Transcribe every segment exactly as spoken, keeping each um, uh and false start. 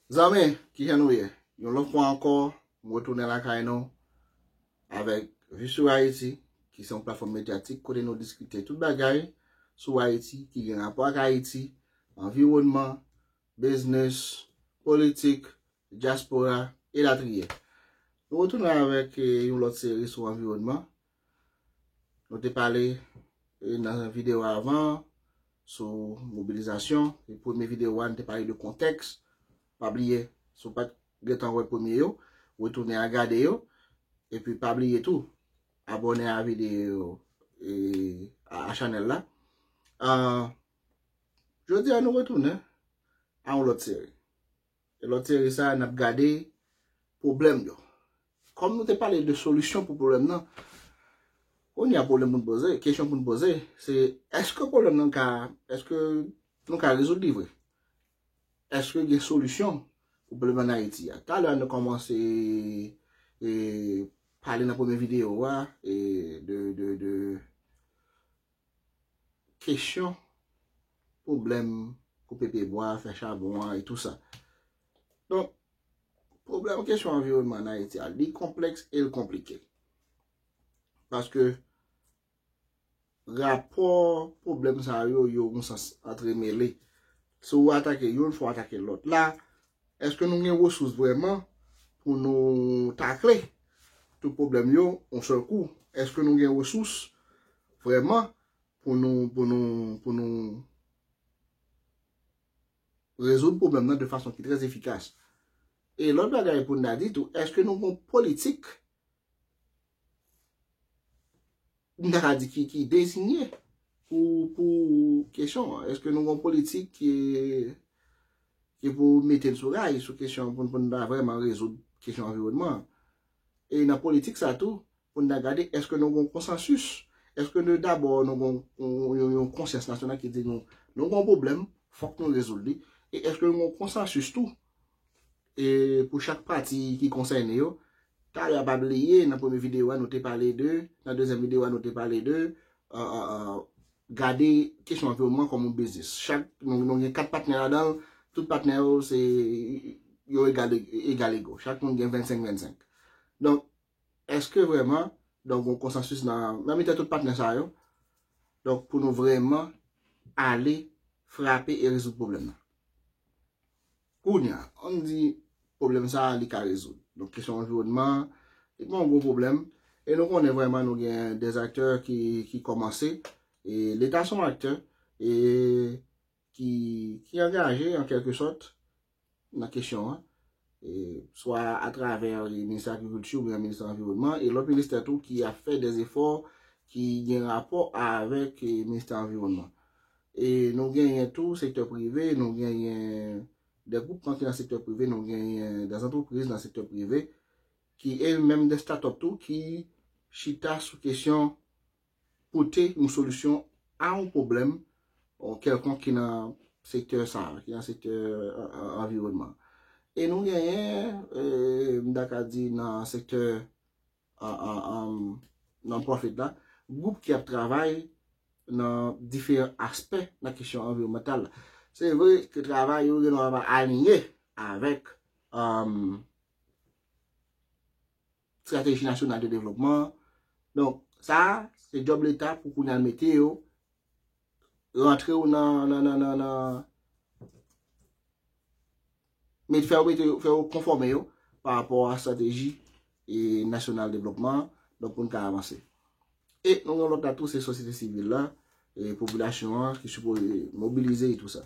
Zanmi, kijan nou ye? Yon lòt fwa ankò, m retounen lakay nou avèk Vue sur Haïti, ki se yon platfòm medyatik kote nou diskite tout bagay sou Ayiti, ki gen rapò ak Ayiti, anviwònman, biznis, politik, dyaspora, elatriye. Nou retounen avèk eh, yon lòt seri sou anviwònman. Nou te pale eh, nan videyo avan sou mobilizasyon. E premye videyo a, nou te pale de kontèks. Pa bliye, si w pa t gentan wè premye yo, retounen al gade yo. Epi pa bliye tou, abòne a videyo eh, a, a chanèl la. Ah, jodi a, nou retounen a yon lòt seri. E lòt seri sa, n ap gade pwoblèm yo. Kòm nou te pale de solisyon pou pwoblèm nan, kounye a pwoblèm pou n poze, kesyon pou n poze, se èske pwoblèm nan ka, èske nou ka rezoud li vre? Èske gen solisyon pou pwoblèm ann Ayiti a? Talè a nou kòmanse e, pale nan premye videyo a e, de, de, de kesyon pwoblèm koupe pye bwa, fè chabon an e tou sa. Donk, pwoblèm kesyon anviwònman ann Ayiti a, li konplèks e l konplike. Paske rapò pwoblèm sa yo, yo yon sans antremele. Si w atake youn, fò w atake lòt la. Èske nou gen resous vrèman pou nou takle tout pwoblèm yo yon sèl kou? Èske nou gen resous vrèman pou nou, pou nou, pou nou rezoud pwoblèm nan de fason ki trè efikas? E lòt bagay pou n ta di tou, èske nou gen yon politik m ta ka di ki, ki deziye pou, pou kesyon an? Èske nou gen yon politik ki, ki pou mete n sou ray sou kesyon pou, pou n ta vrèman rezoud kesyon anviwònman an? E nan politik sa tou, pou n ta gade, èske nou gen yon konsansis? Èske nou dabò nou gen yon, yon, yon konsyans nasyonal ki di nou, nou gen yon pwoblèm, fòk nou rezoud li? E èske nou gen yon konsansis tou e pou chak pati ki konsène yo? Talè a pa bliye, nan premye videyo a, nou te pale de, nan dezyèm videyo a, nou te pale de, uh, uh, uh, gade kesyon anviwònman kòm yon biznis. Chak, nou, nou gen kat patnè ladan l, tout patnè yo, se, yo egal, egal ego. Chak moun gen vennsenk vennsenk. Donk, èske vrèman, donk, yon konsansis nan, nan mitan tout patnè sa yo, donk, pou nou vrèman ale frape e rezoud pwoblèm nan? Kounye a, ann di pwoblèm sa a, li ka rezoud. Donk, kesyon anviwònman, li pa yon gwo pwoblèm. E nou konnen vrèman nou gen de aktè ki, ki kòmanse. E Leta se yon aktè e ki, ki angaje, an kèlke sòt, nan kesyon an. E, swa atravè e, Ministè Agrikilti oubyen Ministè Anviwònman, e lòt ministè tou ki ap fè de efò ki gen rapò avèk e, Ministè Anviwònman. E nou genyen tou sektè prive, nou genyen de gwoupman ki nan sektè prive, nou genyen de antrepriz nan sektè prive, ki e menm de startup tou ki chita sou kesyon pote yon solisyon a yon pwoblèm kèlkonk ki nan sektè sa, ki nan sektè anviwònman. E nou genyen, e, m ta ka di nan sektè non-profit la, gwoup ki ap travay nan diferan aspè nan kesyon anviwònmantal la. Se vre ke travay yo gen dwa pa aliyen avèk um, estrateji nasyonal de devlopman. Donk, sa, se djòb Leta pou kounye a mete yo, rantre w nan, nan, nan, nan, nan met, fè yo mete, fè yo konfòme yo pa rapò a estrateji e nasyonal devlopman, donk pou n ka avanse. E nou gen lòt la tou, se sosyete sivil la, e popilasyon an ki sipoze mobilize e tou sa.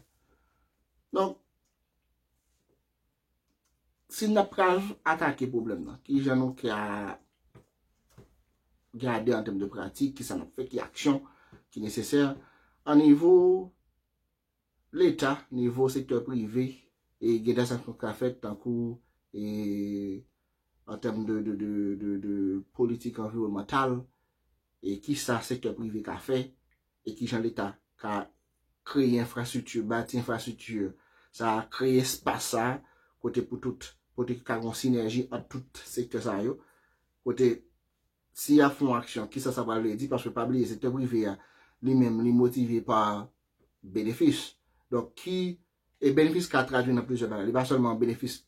Donk, si n ap pral atake pwoblèm nan, ki jan nou ka gade an tèm de pratik, ki sa n ap fè, ki aksyon ki nesesè an nivo Leta, nivo sektè prive, e gen de aksyon k ap fèt tankou e an tèm de, de, de, de, de politik anviwònmantal, e ki sa sektè prive ka fè, e ki jan Leta ka kreye enfrastrikti, bati enfrastrikti sa, kreye espas sa, kote pou tout, kote ka gen sinèji ant tout sektè sa yo, kote si y ap fè yon aksyon, kisa sa pral vle di, paske pa bliye, sektè prive a, li menm, li motive pa benefis. Donk, ki E benefis ka tradui nan plizyè bagay. Li pa sèlman benefis,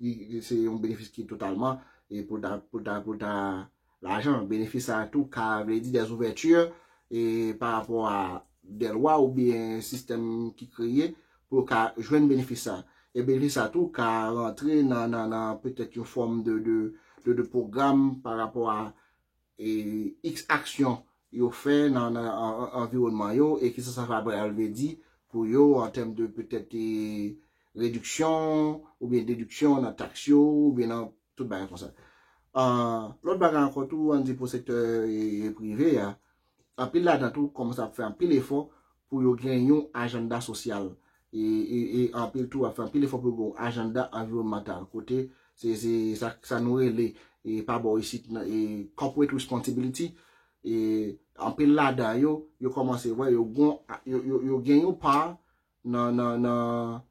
se yon benefis ki totalman e pou ta, pou ta, pou ta lajan. Benefis sa tou ka vle di des ouvertures e pa rapò a de lwa oubyen sistèm ki kreye pou yo ka jwenn benefis sa. E benefis sa tou ka rantre nan, nan, nan petèt yon fòm de, de, de, de pwogram pa rapò a e, x aksyon yo fè nan, nan an- anviwònman yo e ki sa sa va pral vle di pou yo an tèm de petèt e, rediksyon oubyen dediksyon nan taks yo oubyen nan tout bagay konsa. An, lòt bagay ankò tou, ann di pou sektè e, prive a, anpil ladan tou kòmanse ap fè anpil efò pou yo gen yon ajanda sosyal e, e, e anpil tou ap fè anpil efò pou yo gen yon ajanda anviwònmantal kote se, se sa, sa nou rele e pa bò isit nan e corporate responsibility e anpil ladan yo, yo kòmanse wè yo gon yo, yo, yo gen yon pa nan, nan, nan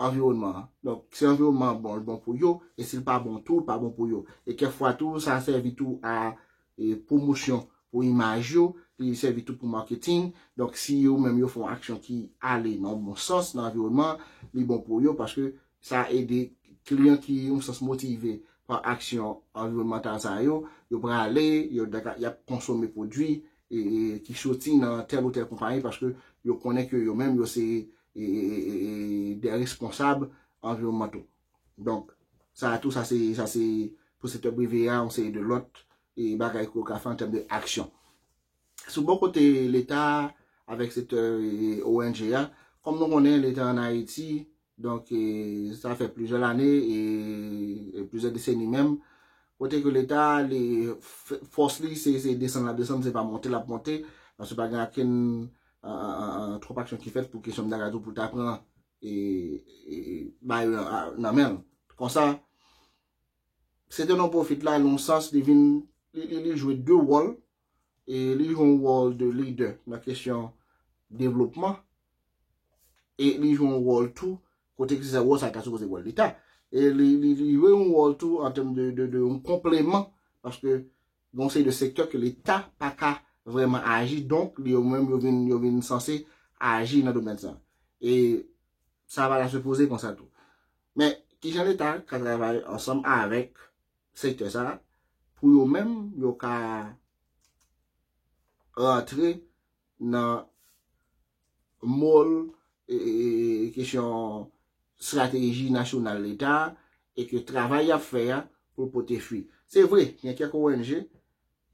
anviwònman an. Donk, si anviwònman an bon, l bon pou yo, e si l pa bon tou, l pa bon pou yo. E kèk fwa tou, sa sèvi tou a e, pwomosyon pou imaj yo, li sèvi tou pou maketing. Donk, si yo menm yo fè yon aksyon ki ale nan yon bon sans nan anviwònman, li bon pou yo paske sa ede kliyan ki yon sans motive pa aksyon anviwònmantal sa yo, yo prale, yo daka- y ap konsome pwodui e, e, ki soti nan tèl ou tèl konpayi paske yo konnen ke yo menm yo se e, e, e, e, e, de responsab anviwònmanto. Donk, sa tou, sa se, sa se pou sektè prive a, yon seri de lòt e bagay ke yo ka fè an tèm de aksyon. Sou bò kote Leta avèk sektè e, O N G a, kòm nou konnen Leta ann Ayiti, donk e, sa fè plizyè lane e, e plizyè deseni menm, kote ke Leta, li, f- fòs li, se, se desann l ap desann, se pa monte l ap monte, paske pa gen okenn an, an, an, an, twòp aksyon ki fèt pou kesyon m ta ka di w pou ta pran e, e, ba yo nan, nan men l. Konsa, se te non pwofit la, nan yon sans, li vin, li, li, li jwe de wòl, e li jwe yon wòl de lidè nan kesyon devlopman, e li jwe yon wòl tou, kote ki se wòl sa ta sipoze wòl Leta. E li, li, li jwe yon wòl tou an tèm de, de, de yon konpleman, paske gen yon seri de sektè ke Leta pa ka vrèman aji, donk li yo menm yo vin, yo vin sanse aji nan domèn sa. E sa va ta sipoze konsa tou. Men, kijan Leta ka travay ansanm avèk sektè sa pou yo menm yo ka rantre nan mòl e, e, e, kesyon estrateji nasyonal Leta e ke travay y ap fè a pou l pote fwi. Se vre, gen kèk O N G,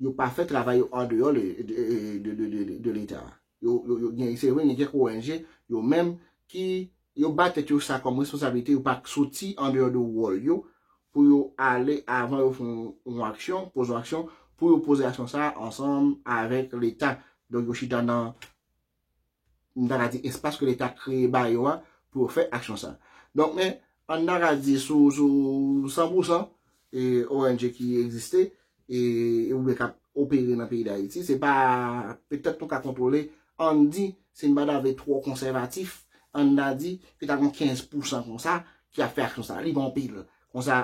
yo pa fè travay yo andeyò de, de, de, de, de, de Leta. Yo, yo, yo, gen, se vre, gen kèk O N G, yo menm ki, yo ba tèt yo sa kòm responsablite, yo pa soti andeyò de wòl yo, pou yo ale avan yo fè yon, yon aksyon, poze yon aksyon, pou yo poze aksyon sa ansanm avèk Leta. Donk, yo chita nan, m ta ka di, espas ke Leta kreye ba yo a, pou yo fè aksyon sa. Donk, men, an ta ka di sou, sou san pou san e, O N G ki egziste, e, oubyen k ap opere nan peyi Dayiti, se pa, petèt nou ka kontwole, ann di, si n pa ta vle twò konsèvatif, ann ta di, ke ta gen kenz pou san konsa ki ap fè aksyon sa. Li pa anpil. Konsa,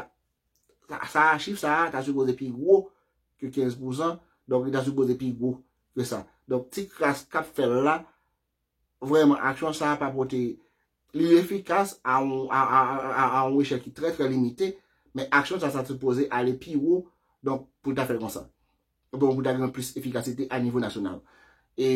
sa, sa chif sa a ta sipoze pi gwo ke kenz pou san, donk li ta sipoze pi gwo ke sa. Donk, ti kras k ap fè l la, vrèman, aksyon sa a pa pote, li efikas a yon, a, a, a, a, a yon echèl ki trè, trè limite, men aksyon sa a ta sipoze ale pi wo, donk, pou l ta fè l konsa. Bon, pou l ta gen plis efikasite a nivo nasyonal. E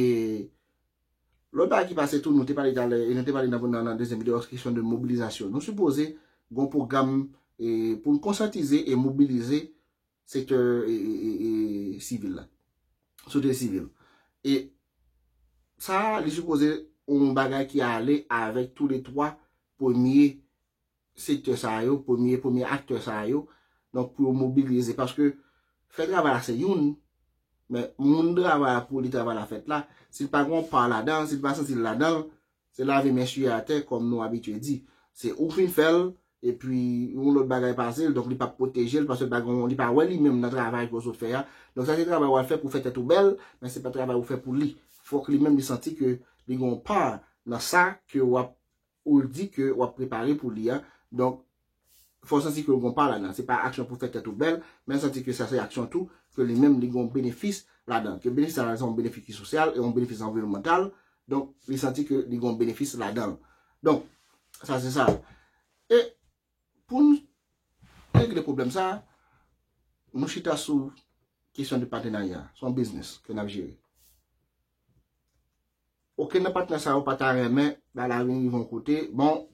lòt bagay ki pase tou, nou te pale talè, e nou te pale nan, nan, nan dezyèm videyo, kesyon de mobilizasyon. Nou sipoze gen yon pwogram e, pou n konsyantize e mobilize sektè e, e, e, e, sivil la, sosyete sivil. E sa, li sipoze yon bagay ki ale avèk tou le twa premye sektè sa yo, premye, premye aktè sa yo, donk pou yo mobilize, paske fè travay la se youn, men moun travay la pou li travay la fèt la, si l pa gen yon pa ladan, si l pa santi l ladan, se lave men siye atè, kòm nou abitye di. Se ou fin fè l, epi yon lòt bagay pase l, donk li p ap pwoteje l, paske l pa gen, li pa wè li menm nan travay ke w sot fè a. Donk sa se travay w al fè pou fè tèt ou bèl, men se pa travay ou fè pou li. Fòk li menm li santi ke li gen yon pa nan sa ke w ap, ou di ke w ap prepare pou li a. Donk, fò w santi ke w gen yon pa ladan. Se pa aksyon pou fè tèt ou bèl, men santi ke sa se aksyon tou, ke li menm li gen yon benefis ladan. Ke benefis sa se yon benefis ki sosyal e yon benefis anviwònmantal. Donk, li santi ke li gen yon benefis ladan l. Donk, sa se sa. E pou n regle pwoblèm sa, nou chita sou kesyon de patenarya. Se yon biznis ke n ap jere. Okenn nan patnè sa yo pa ta renmen bagay la vin rive yon kote, bon,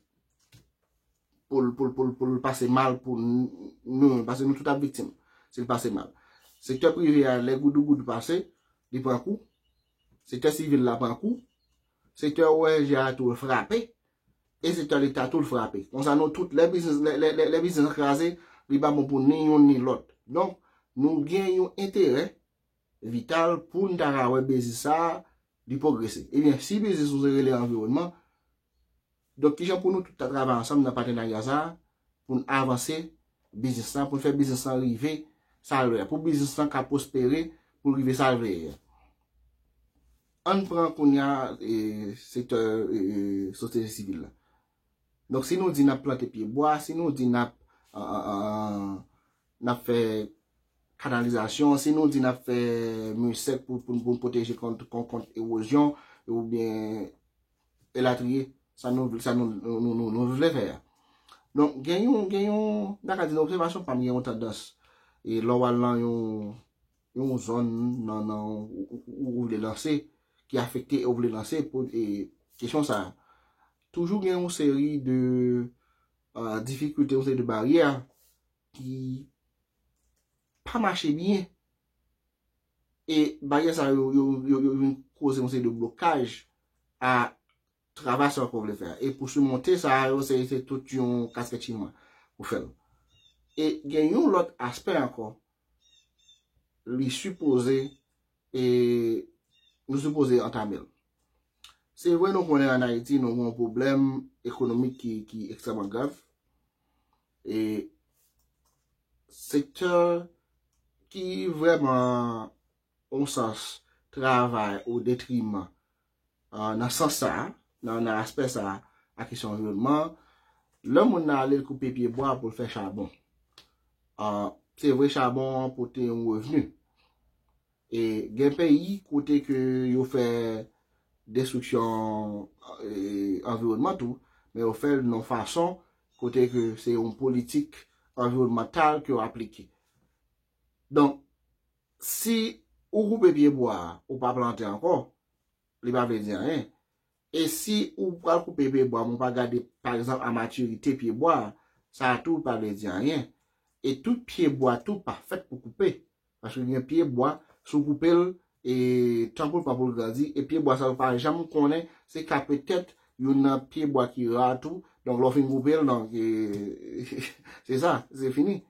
pou l pou l pou l pou l pase mal pou nou, paske nou tout ap viktim si l pase mal. Sektè prive a, lè goudougoudou pase, li pran kou. Sektè sivil la pran kou. Sektè O N G a tou frape. E sektè leta tou l frape. Konsa nou tout, lè biznis lè, lè, lè, lè biznis lan kraze, li pa bon pou ni youn ni lòt. Donk, nou gen yon enterè vital pou n ta ka wè biznis sa a, li pwogrese. Ebyen, si biznis nou se rele anviwònman, donk kijan pou nou tout ta travay ansanm nan patenarya sa a, pou n avanse biznis lan, pou n fè biznis lan rive sa l vle a, pou biznis lan ka pwospere, pou l rive sa l vle ye a. Ann pran kounye a e, sektè e, e, sosyete sivil la. Donk, si nou di n ap plante pye bwa, si nou di n ap, an, an, an, n ap fè kanalizasyon, si nou di n ap fè mi sèk pou, pou, pou n pwoteje kont, kont, kont ewozyon, oubyen elatriye, sa nou, sa nou, nou, nou, nou, nou vle fè a. Donk, gen yon, gen yon, m ta ka di nan obsèvasyon pa m, gen yon tandans. E lè w al nan yon, yon zòn nan, nan, ou, ou, ou vle lanse, ki afekte e ou vle lanse pou e, kesyon sa a. Toujou gen yon seri de uh, difikilte, yon seri de baryè ki pa mache byen. E baryè sa yo, yo, yo, yo vin koze yon seri de blokaj a travay sa yo ke w vle fè a. E pou simonte sa yo, se, se tout yon kaskèt chinwa pou fè l. E gen yon lòt aspè ankò, li sipoze, e nou sipoze antame l. Se vre, nou konnen ann Ayiti, nou gen yon pwoblèm ekonomik ki, ki ekstrèmman grav. E sektè ki vrèman, yon sans, travay o detriman, uh, nan sans sa a, nan, nan aspè sa a, a kesyon anviwònman, lè moun nan ale l koupe pye bwa pou l fè chabon. Uh, se vre, chabon an pote yon revni. E gen peyi kote ke yo fè destriksyon e, anviwònman tou, men yo fè l nan fason kote ke se yon politik anviwònmantal ke yo aplike. Donk, si ou koupe pye bwa a, ou pa plante ankò, li pa vle di anyen. E si ou pral koupe pye bwa, men ou pa gade, pa egzanp, a matirite pye bwa a, sa a tou pa vle di anyen. E tout pye bwa tou pa fèt pou koupe. Paske gen pye bwa, si w koupe l, e tan pou l pran pou l grandi, e pye bwa sa yo pa janm konnen, se ka petèt youn nan pye bwa ki ra tou. Donk, lè w fin koupe l, donk, e, se sa, se fini.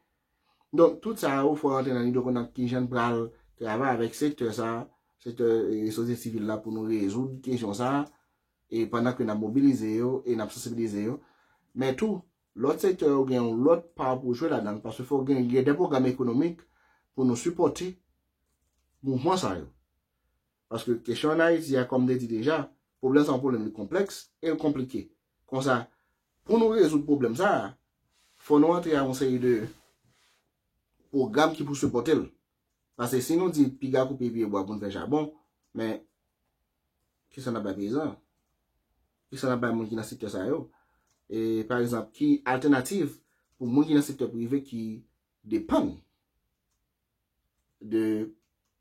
Donk, tout sa yo, fò w rantre nan lide w konn nan kijan n pral travay avèk sektè sa, sektè e, sosyete sivil la pou nou rezoud kesyon sa, e pandan ke n ap mobilize yo e n ap sansibilize yo. Men tou, lòt sektè yo gen yon lòt pa pou jwe ladan l, paske fò gen, gen de pwogram ekonomik pou nou sipòte mouvman sa yo. Paske kesyon ann Ayiti a, kòm m te di deja, pwoblèm sa yon pwoblèm li konplèks e l konplike. Konsa, pou nou rezoud pwoblèm sa a, fò nou antre a yon seri de pwogram ki pou sipòte l. Paske si nou di piga koupe pye bwa pou n fè chabon, men kisa n ap bay peyizan? Kisa n ap bay moun ki nan sektè sa yo? E, pa egzanp, ki altènativ pou moun ki nan sektè prive ki depann de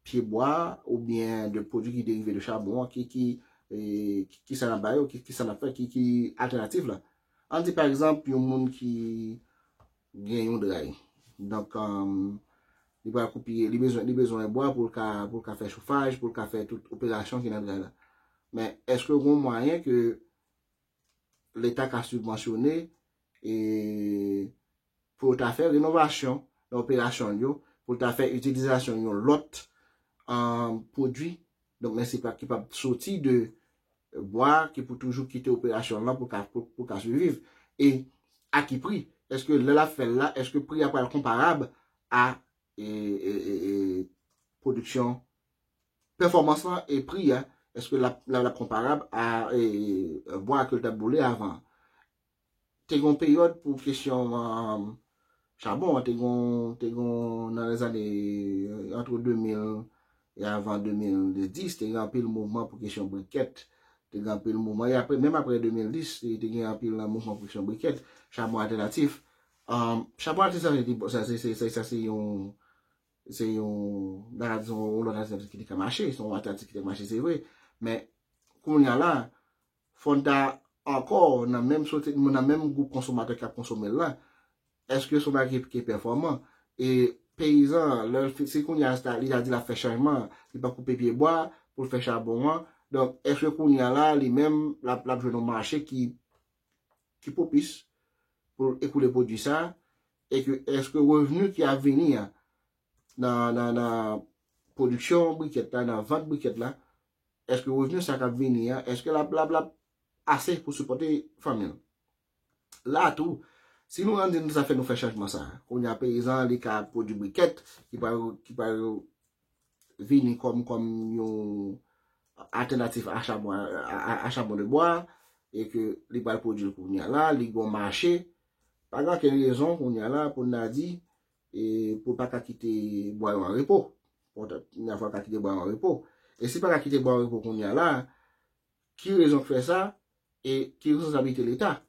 pye bwa oubyen de pwodui ki derive de chabon an, ki, ki, e, ki, kisa n ap ba yo, ki, kisa n ap fè, ki, ki altènativ la? Ann di, pa egzanp, yon moun ki gen yon dray. Donk, um, li pral koupe, li bezwen, li bezwen bwa pou l ka, pou l ka fè chofaj, pou l ka fè tout operasyon ki nan dray la. Men, èske gen yon mwayen ke Leta ka sibvansyone e pou yo ta fè renovasyon nan operasyon l yo, pou yo ta fè itilizasyon yon lòt, um, pwodui, donk, men se pa ki p ap soti de bwa ki pou toujou kite operasyon l lan pou ka, pou, pou ka siviv. E a ki pri? Èske lè l ap fè l la, èske pri a pral konparab a e, e, e, e, pwodiksyon, pèfòmans lan e pri a, èske l ap, l ap, l ap konparab a e, e, bwa ke l t ap boule avan? Te gen yon peryòd pou kesyon, um, chabon an, te gen, te gen nan lèzane, antre de mil e avan de mil dis, te gen anpil mouvman pou kesyon brikèt, Te gen anpil mouvman. E apre, menm apre de mil dis, te, te gen anpil nan mouvman pou kesyon brikèt, chabon altènatif. Um, chabon altènatif, sa, se, se, se, se, se yon, se yon, nan radyo, yon lòt altènatif ki te ka mache, se yon altènatif ki te ka mache, se vre. Men, kounye a la, fò n ta ankò nan menm sote, nan menm gwoup konsomatè k ap konsome l la, èske se yon bagay ki, ki pèfòman? E peyizan, lè l fi-, si kounye a li ta di l ap fè chanjman, li pa koupe pye bwa pou l fè chabon an, donk, èske kounye a la, li menm, l ap, l ap jwenn yon mache ki, ki pwopis pou l ekoule pwodui sa, e ke èske revni ki ap vini an nan, nan, nan pwodiksyon brikèt la, nan vant brikèt la, èske revni sa k ap vini an, èske l ap, l ap, l ap ase pou sipòte fanmi l? La tou, si nou rann di nou sa fè nou fè chanjman sa, kounye a peyizan li ka pwodui brikèt ki pral, ki pral vini kòm, kòm yon altènatif a chabon, a, a, a chabon de bwa, e ke li pral pwodui l kounye a la, li gon mache, pa gen okenn rezon kounye a la pou n ta di, e, pou l pa ka kite bwa yo an repo. Pou ta, kounye a fò l ka kite bwa yo an repo. E si l pa ka kite bwa yo an repo kounye a la, ki rezon k fè sa? E ki responsablite Leta?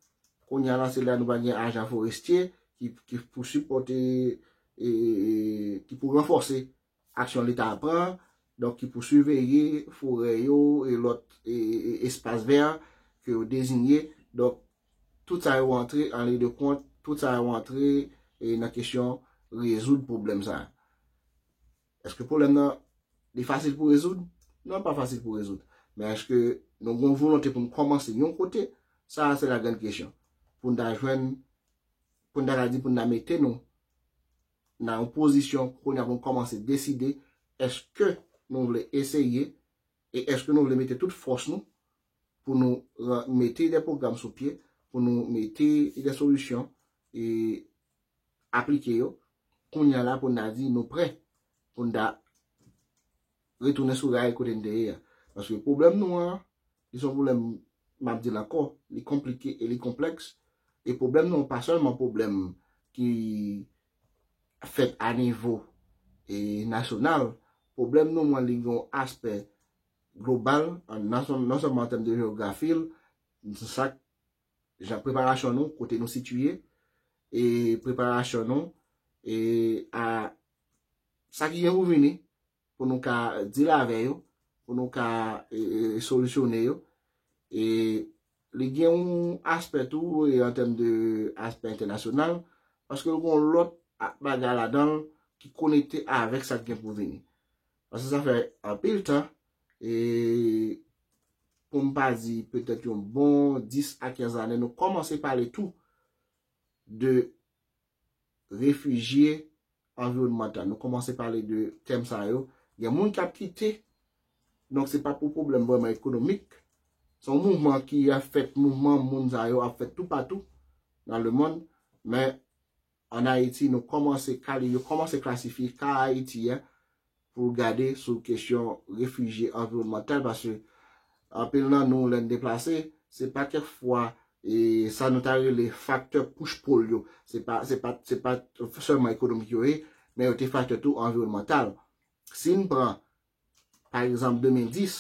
Kounye a la, se la nou pa gen ajan forestye ki, ki pou sipòte, e, e, e, ki pou ranfòse aksyon Leta a pran, donk ki pou siveye forè yo e lòt, e, e, e, espas vè ke yo dezinye. Donk, tout sa yo antre, an liy de kont, tout sa yo antre, e, nan kesyon rezoud pwoblèm sa a. Èske pwoblèm nan, li fasil pou rezoud? Non, li pa fasil pou rezoud. Men èske nou gen volonte pou n kòmanse yon kote? Sa a, se la grann kesyon. Pou n ta jwenn, pou n ta ka di, pou n ta mete nou nan yon pozisyon kounye a pou n kòmanse deside, èske nou vle eseye e èske nou vle mete tout fòs nou pou nou ran-, mete de pwogram sou pye, pou nou mete de solisyon e aplike yo, kounye a la pou n ta di nou prè pou n ta retounen sou ray kote n te ye a. Paske pwoblèm nou an, li se yon pwoblèm, m ap di l ankò, li konplike e li konplèks. E pwoblèm nou an pa sèlman pwoblèm ki fèt a nivo, e, nasyonal. Pwoblèm nou an, li gen yon aspè global, an, non sèl-, non sèlman an tèm de jewografi l, sa, jan preparasyon nou, kote nou sitiye, e preparasyon nou, e a sa ki gen pou vini, pou nou ka deal avè yo, pou nou ka, e, e, solisyone yo. E li gen yon aspè tou, e, an tèm de aspè entènasyonal, paske nou gen yon lòt a-, bagay ladan l ki konekte avèk sa k gen pou vini. Paske sa fè anpil tan, e pou m pa di petèt yon bon dis a kenz ane, nou kòmanse pale tou de refijye anviwònmantal. Nou kòmanse pale de tèm sa yo. Gen moun k ap kite. Donk, se pa pou pwoblèm vrèman ekonomik. Se yon mouvman ki ap fèt, mouvman moun sa yo ap fèt toupatou nan lemonn. Men, ann Ayiti, nou kòmanse kale, yo kòmanse klasifye ka Ayiti a pou gade sou kesyon refijye anviwònmantal, paske anpil nan nou, lè n deplase, se pa kèk fwa, e, sa nou ta rele faktè push pull yo. Se pa, se pa, se pa sèlman ekonomik yo ye, men yo te faktè tou anviwònmantal. Si n pran, pa egzanp, de mil dis,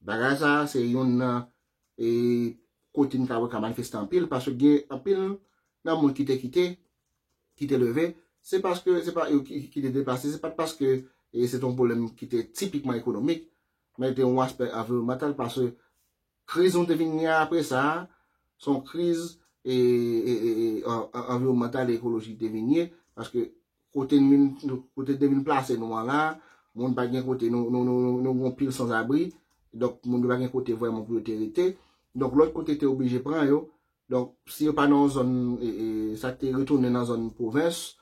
bagay sa a se youn nan, e, kote n ka wè ka manifeste anpil, paske gen anpil nan moun ki te kite, ki te leve, se paske, se pa yo ki, ki te deplase, se pa t paske, e, se te yon pwoblèm ki te tipikman ekonomik, men te yon aspè anviwònmantal, paske kriz nou te vin gen apre sa a, se yon kriz, e, e, e, e, an-, an-, anviwònmantal e ekolojik te vin ye, paske kote n vin, kote n te vin plase nou an la, moun pa gen kote, nou, nou, nou, nou, nou gen yon pil sanzabri, donk moun yo pa gen kote vrèman pou yo te rete, donk lòt kote te oblije pran yo, donk si yo pa nan yon zòn, e, e, sa te retounen nan zòn pwovens,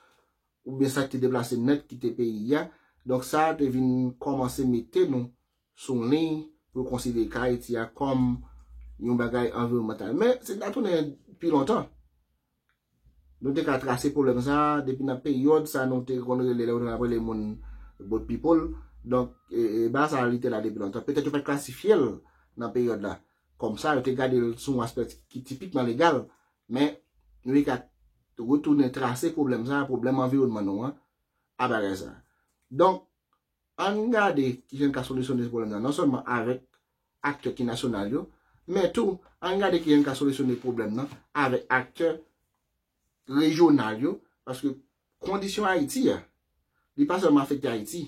oubyen sa te deplase nèt kite peyi a, donk sa te vin kòmanse mete nou sou liy pou yo konsidere ka Ayiti a kòm yon bagay anviwònmantal. Men, si n ta tounen pi lontan, nou te ka trase pwoblèm sa a, depi nan peryòd sa nou te konn rele, lè yo te konn ap rele moun boat people. Donk, e, e, bagay sa a, li te la depi lontan. Petèt yo pa t klasifye l nan peryòd la kòm sa, yo te gade l sou yon aspè ki tipikman legal, men nou te ka retounen trase pwoblèm sa a, pwoblèm anviwònman nou an, a bagay sa a. Donk, ann gade kijan n ka solisyone pwoblèm nan, non sèlman avèk aktè ki nasyonal yo, Men tou, ann gade kijan n ka solisyone pwoblèm nan avèk aktè rejyonal yo, paske kondisyon Ayiti a, li pa sèlman afekte Ayiti,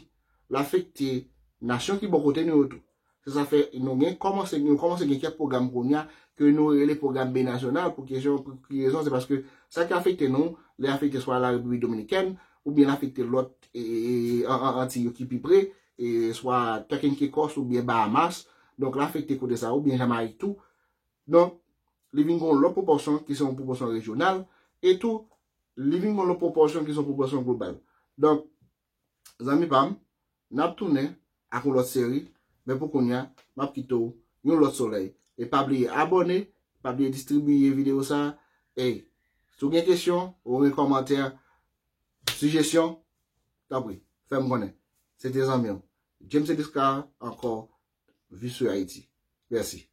l afekte nasyon ki bò kote nou yo tou. Se sa fè nou gen kòmanse, nou kòmanse gen kèk pwogram kounye a ke nou rele pwogram binasyonal. Pou kesyon, pou ki rezon? Se paske sa ki afekte nou, li afekte swa la Repiblik Dominikèn, oubyen l afekte lòt e, e, e, an, an, Antiy yo ki pi pre, e, swa Turks and Caicos oubyen Bahamas. Donk, l afekte kote sa, oubyen Jamayik tou. Donk, li vin gen yon lòt pwopòsyon ki se yon pwopòsyon rejyonal, e tou, li vin gen yon lòt pwopòsyon ki se yon pwopòsyon global. Donk, zanmi pa m, n ap tounen ak yon lòt seri, men pou kounye a, m ap kite w yon lòt solèy. E pa bliye abòne, pa bliye distribiye videyo sa a. E, si w gen kesyon, ou gen kòmantè, sijesyon, tanpri, fè m konnen. Se te zanmi w, James Ediscar, ankò, Vivre sur Haïti. Mèsi.